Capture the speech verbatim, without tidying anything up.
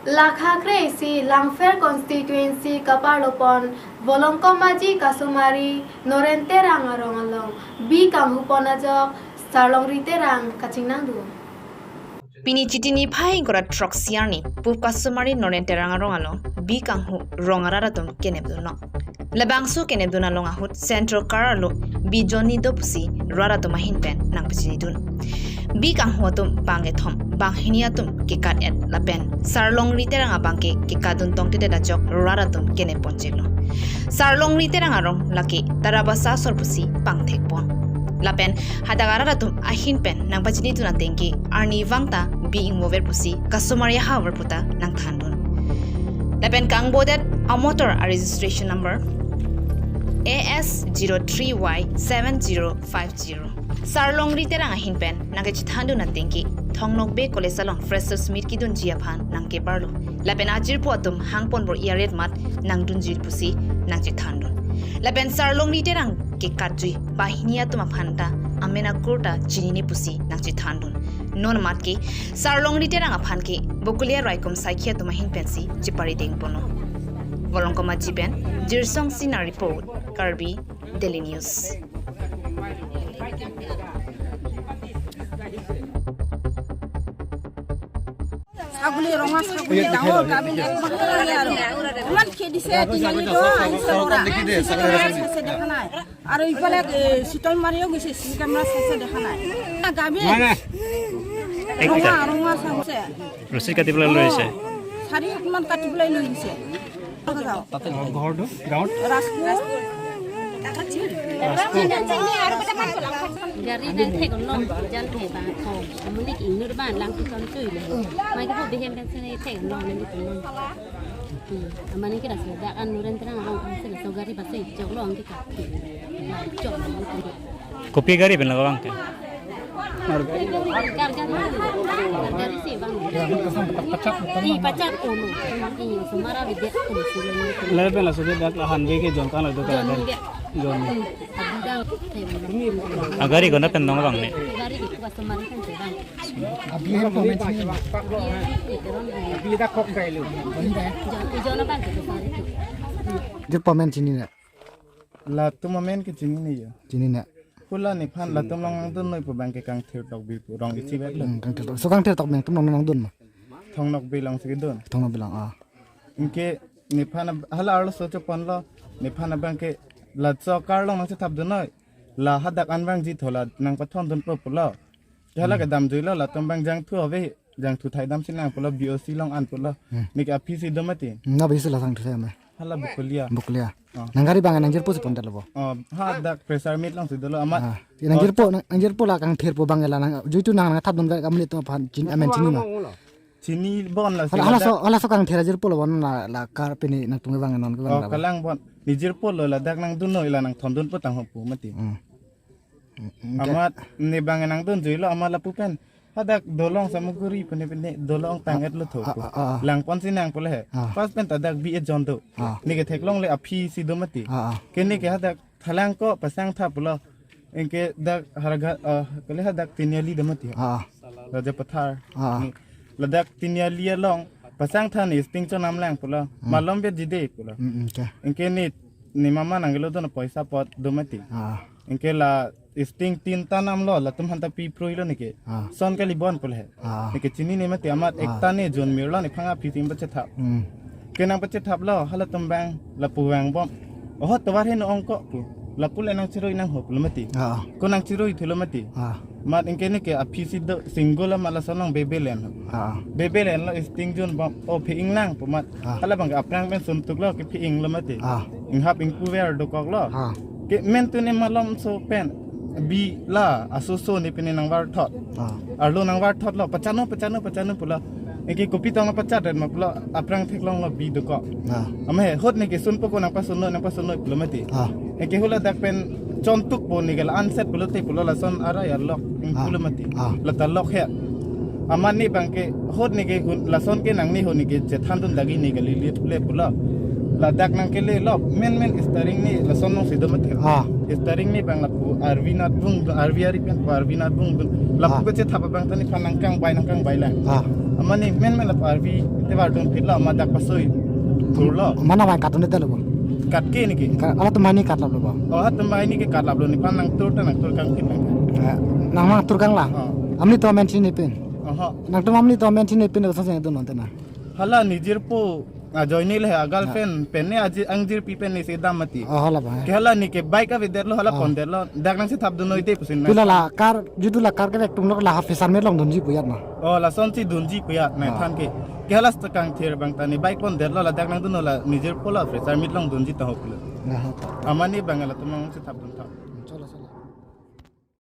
Lakha kre-isi Langpher constituency kaparlopon Volongkom Aji Kasomari Noren Terang arong along bi kanghupon ajok Sarlongri Terang kachingnangdun. Pini Chiti niphai ingkoi ra throksi arni pu Kasomari Noren Terang arong along bi kanghu rong arat atum kenepdunlo. Labangso kenepdun along ahut Central Car arlo bi jonni do pusi rat atum ahin pen nangpachinidun. Bi kanghu atum bangkethom banghini atum kekat-et lapen Sarlongri Terang abangke kekatdun tongtedet ajok rat atum kenepponchelo. Sarlongri Terang arong lake Tarabasa asor pusi pangthekpon. Lapen hadak arat atum ahin pen nangpachinidun atengke arnivang ta bi ingvover pusi Kasomari ahavar puta nangthandun. Lapen kangbodet amotor a registration number A S zero three Y seven zero five zero. Sarlongri Terang ahin pen nangkachethandun atengke Thong Nokbe College along Freshers Meet kedunji aphan nangkebarlo. Lapen ajirpo atum hangponbor-i aret mat nangdunji pusi nangchethandun. Lapen Sarlongri Terang kekatjui banghini atum aphan ta amen akur ta chinine pusi nangchethandun. Non amat ke Sarlongri Terang aphan ke Bokulia Raikom Saikhi atum ahin pensi cheparidengponlo. Volongkom Aji pen Jirsong Sina report, Karbi Daily News. Saguli ronga saguli dangor gabi ekbar lagi aro. Iman khedi se tingali do, ahi se ora. Sisi kamera sese dekha nai. Aro ipale, eh, sitol mario gise sisi kamera sese dekha nai. Gabi. Mana? Ronga, ronga saguse. Rosi kati pula loise. Sari iman kati pula loise. Tatte ঘৰ, ঘৰটো গাঁৱত? Rajpur. Gari nang thek long jan thek ba kho. Amunik inur ban lang tu ton tui le. Mai ko behem kan sene thek long ni tu. Hmm. Amani kira se dak an Noren Terang long an se so gari ba se chok long ke ka. Chok long ke. Kopi gari pen lagabang ke? Gari, gari, gari si bang. I pachat uno. I sumara bide uno. Lebe la suje dak la hanbe ke jongkang la do ka. Jon. Jon. Abidang. A gari ko na pen dong bang ne? Gari ko sumara kan se bang. Abli hem comment ni. Abli dak kok kai lu. Jon, jon bang ke sari tu. Jir comment chinine. Latum amen ke chinine yo. Chinine. Pu la nephan latum along nangdun noi pu abangke Kangthir Tokbi pu rong isi bet lo. Hmm, Kangthir Tok. So Kangthir Tokbi nangtum along nangdun ma? Thong Nokbe along si kedun. Thong Nokbe along, ah. Anke nephan ab-, hala arloso choponlo. Nephan abangke la so car along nangchethapdun noi. La hadak an abang ji thola nangpathondunpo pulo. Hala kedamjuilo latum abang jangthu ave. Jangthu thai damsi nang pulo, B O C along an pulo. Hmm. Neke aphi si do mati. Hmm, na bisi la sang thu thai ma? Hala Bokulia. Bokulia. Oh. Nang gari abang nangjirpo si pondetlo bo? Oh, hadak Freshers Meet along si dolo amat. Ah. Nangjirpo, nang, nangjirpo la Kangthir pu abang la nang, juitu nang nangthapdun ka amen atum aphan chin, amen chini ma? Chinibon la si hala, hala ladak. So, hala so Kangthir ajirpo lo bon la, la car pini nangtum abang non ke abang. Oh, la kalang bon. Nejirpo lo ladak nangdun noi la nangthondunpo tangho pu mati. Hmm. Mm, mm, amat ne abang nangdunjuilo amat lapu pen. Hadak dolong Samaguri pene pene dolong tang-etlo tho. Ah, ah, ah, ah. Langpon si nang pulo he. Ah. Pas pen ta dak bi e jon do. Ah. Neke theklongle aphi si do mati. Ah, ah. Ke neke hadak thalang ko pasang tha pulo. Anke dak harga, ah, kali hadak Tiniali do mati. Ah, ah. Raja Pathar. Ah, ah. Ni ladak Tiniali along pasang tha ne sting chonam lang pulo. Hmm. Malom be jide pulo. Mm, mm, okay. Anke ne, ne mama nangkelo do na poisa apot do mati. Ah. Anke la sting tin ta namlo, latum aphan ta pi pruilo neke. Ah. Son kali bon pulo he. Ah. Neke chinine mati amat. Ah. Ekta ne jon mirlo nephan aphi si nangpachethap. Hmm. Ke nangpachethaplo, halatum abang, lapu vangbom. Oho tovar he no ong ko pu. Lapu le nangchiroi nangho pulo mati. Ah. Ko nangchiroi thulo mati. Ah. Mat anke neke aphi si do single amat lason along bebe len. Ah. Bebe lenlo sting jonbom. O phe-ing nang pu mat. Ah. Hala abangke aphrang pen suntuklo ke phe-inglo mati. Ah. Inghap ingkuver dokoklo. Ah. Ke men tune malomso pen. Bi la asoso ne pine nangvarthot. Ah. Arlo nangvarthotlo. Pachano, pachano, pachano pulo. Anke kopi tong pachatdet ma pulo. Aphrang theklonglo bi dokok. Ah. Ama he hot neke sunpo ko nangpasunnoi, nangpasunnoi pulo mati. Ah. Anke hula dak pen chontukpo neke la anset pulote pulo lason arai arlok ing. Ah. Pulo mati. Ah. Lata lok he. Amat ne abangke hot neke hun lason ke nangne ho neke chethandun dagi neke lili le pulo. Ladak nangkelelo men men steering ne lason along si do mati. Ah. Steering ne abang lapu R V Nath Bung, R V ari pen pu R V Nath Bung dun. Lapu. Ah. Kachethap abang ta nephan nangkangbai nangkangbai lang. Ah. Mane men men la parvi te var dun phit la ma dak pasoi. Turlo. Mana mai katun te lo bo. Kat ke niki. Ka-, ala tum mani katlap lo bo. Oh, ha tum mani ke katlap lo, nephan nangtur ta nangtur kang phit nang. Eh, nang nangtur kang la. Oh. Amni to amen chinine pin. Oho. Nangtum amni to amen chinine pin ko sang dun non te na. Hala nijirpo ajoine le a girlfriend pen ne aji angjirpi pen ne sedam mati. Oh, hala ba. Ke hala ne ke bike avedetlo, hala Ah. pondetlo. Dak nangchethap dun noi te pusi na. Pila la car, jutu la car kevek atum lo la half pressure meet longdunji pu ajat na. Oh, lasonsi dunji pu ajat na Ah. than ke. Ke hala seta kangthir abang ta ne bike pondetlo, ladak nangdunlo, la nijirpo la pressure meet longdunji ta ho pulo. Aha. Amane abang latum nangchethap dun tha. Chalo, chalo.